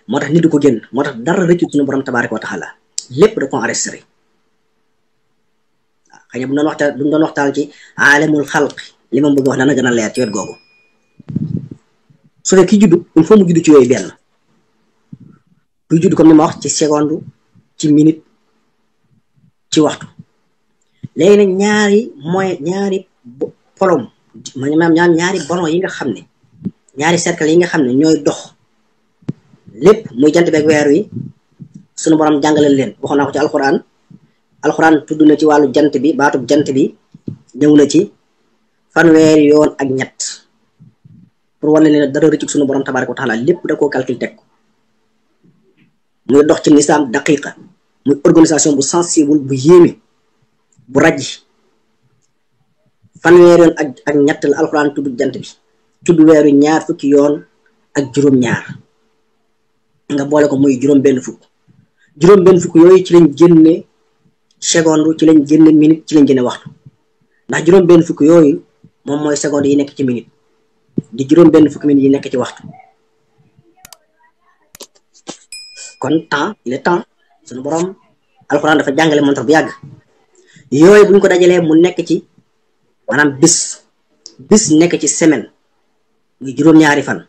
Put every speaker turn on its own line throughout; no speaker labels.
moo tax nit du ko génn moo tax dara rëccu suñu borom tabaaraka wa taala lépp da ko enregistré waaw xëy na bu doon waxtaan ci aalamul xalq li ma bëgg wax dana gën a leer ci wet googu su dee ki juddu il faut mu juddu ci yooyu benn kuy juddu comme ni ma wax ci seconde ci minute ci waxtu léegi nag ñaari polom maanaam ñaari bono yi nga xam ne ñaari cercle yi nga xam ne ñooy dox lépp muy jant beeg weer wi sunu borom jàngale leen waxoon naa ko ci alxuraan tudd na ci wàllu jant bi baatub jant bi ñëw na ci fanweeri yoon ak ñett pour wane leen dara rëcc sunu borom tabaaraka wa taala lépp da koo calcul teg ko muy dox ci nisaam daqiqa muy organisation bu sensible bu yéeme bu raj fanweeri yoon ak ñett la alxuraan tudd jant bi tudd weer wi ñaar fukki yoon ak juróom-ñaar nga boole ko muy juróom-benn fukk yooyu ci lañ génne seconde ci lañ génne minute ci lañ génne waxtu ndax juróom-benn fukk yooyu moom mooy seconde yi nekk ci minute di juróom-benn fukk minute yi nekk ci waxtu kon temps il est temps suñu borom alxuraan dafa jàngale montre bu yàgg yooyu buñ ko dajalee mu nekk ci maanaam bis nekk ci semaine muy juróom-ñaari fan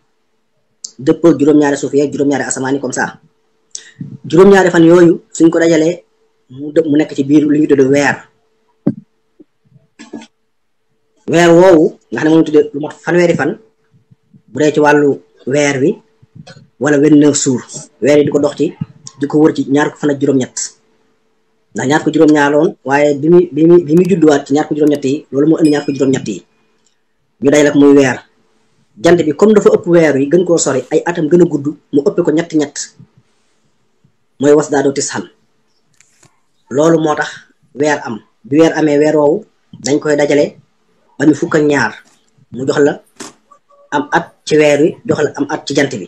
dëppoo juróom-ñaari suuf yeeg juróom-ñaari asamaani comme ça juróom-ñaari fan yooyu suñ ko dajalee mu nekk ci biir lu ñu tuddee weer woowu nga xam ne moom tuddee lu mot fanweeri fan bu dee ci wàllu weer wi wala 29 jours weer yi di ko dox ci di ko wër ci ñaar ko fan ak juróom-ñett ndax ñaar ko juróom-ñaar loon waaye bi muy judduwaat ci ñaar ko juróom-ñett yi loolu moo indi ñaar ko juróom-ñett yi ñu day lak muy weer jant bi comme dafa ëpp weer yi gën koo sori ay atam gën a gudd mu ëppee ko ñett mooy was daadoo tis xam loolu moo tax weer am bi weer amee weer woowu dañ koy dajale ba mu fukk ak ñaar mu jox la am at ci weer wi jox la am at ci jant bi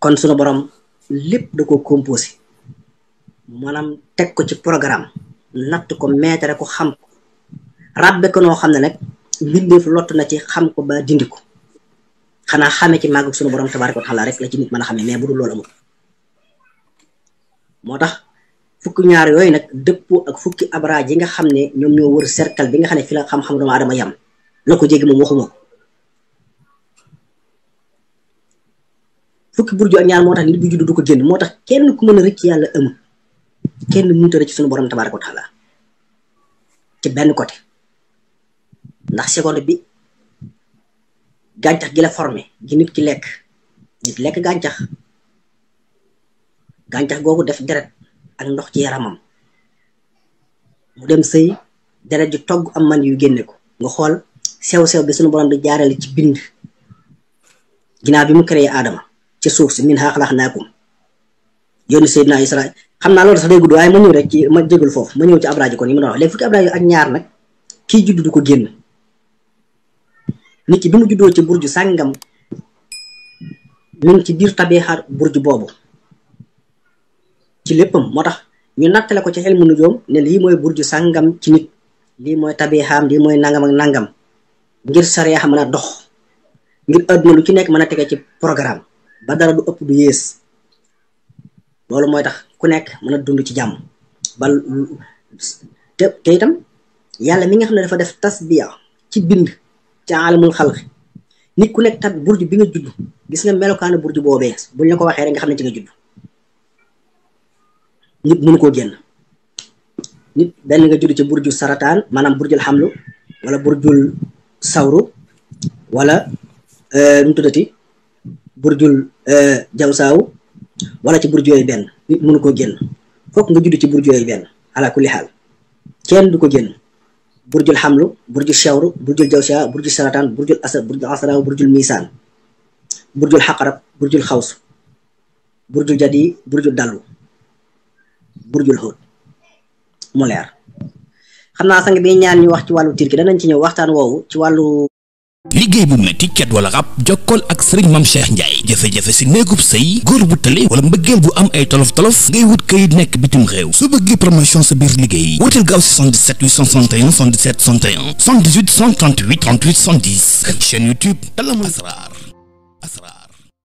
kon sunu borom lépp da ko composé maanaam teg ko ci programme natt ko meetare ko xam ko rabbe ko noo xam ne nag mbindeef lott na ci xam ko ba dindi ko xanaa xamee ci màgg sunu borom tabaaraka wa taala rek la ci nit mën a xamee mais bu dul loolu amul moo tax fukki ñaar yooyu nag dëppoo ak fukki abraaj yi nga xam ne ñoom ñoo wër cercle bi nga xam ne fi la xam-xam doomu aadama yam la ko jéggi moom waxuma ko fukki burju ak ñaar moo tax nit bu juddu du ko génn moo tax kenn ku mën a rëcc yàlla amul kenn mënut a rëcc sunu borom tabaaraka wa taala ci benn côté ndax seconde bi gàncax gi la formé gi nit ki lekk gàncax googu def deret ak ndox ci yaramam mu dem sëy deret ji togg am man yu génne ko nga xool sew-sew bi sunu borom di jaarale ci bind ginnaaw bi mu créé aadama ci suuf si minhaa xalaqnaakum yónni Seydina Isra xam naa loolu sax day gudd waaye ma ñëw rek ci ma jégul foofu ma ñëw ci abraaji kon yi ma doon wax léegi fukki abraaji ak ñaar nag kii juddu du ko génn nit ki bi mu juddoo ci burju sàngam mi ngi ci biir tabiixaat burju boobu ci léppam moo tax ñu nattale ko ci ilmu nujoom ne lii mooy burju sàngam ci nit lii mooy tabiixaam lii mooy nangam ak nangam ngir sariya mën a dox ngir àdduna lu ci nekk mën a tege ci programme ba dara du ëpp du yées loolu mooy tax ku nekk mën a dund ci jàmm ba te itam yàlla mi nga xam ne dafa def tasbiya ci bind ci alamul xalq nit ku nekk tab burju bi nga judd gis nga melokaanu burju boobee buñ la ko waxee rek nga xam ne ci nga judd nit mënu koo génn nit benn nga judd ci burju sarataan maanaam burjul xamlu wala burjul sawru wala nu tuddati burjul jawsaaw wala ci burju yooyu benn nit mënu koo génn fokk nga judd ci burju yooyu benn ala kulli xaal kenn du ko génn burjul xamlu burjul shawru burjul jawsaaw burjul sarataan burjul asad burjul asraaw burjul misaan burjul xaqarab burjul xaws burjul jadi burjul dallu burjul xóot mu leer xam naa sang bi ñaan ñu wax ci wàllu tirki danañ ci ñëw waxtaan woowu ci wàllu
liggéey bu metti cat wala rab jokkool ak sëriñ Mame Cheikh Ndiaye jafe-jafe si néegub sëy góor bu tële wala mbëggeel bu am ay tolof-tolof ngay wut kayit nekk bitim réew soo bëggee promotion sa biir liggéey wooteel gaaw si 77 861 77 61 78 138 38 70 chaîne YouTube Alamul Asrar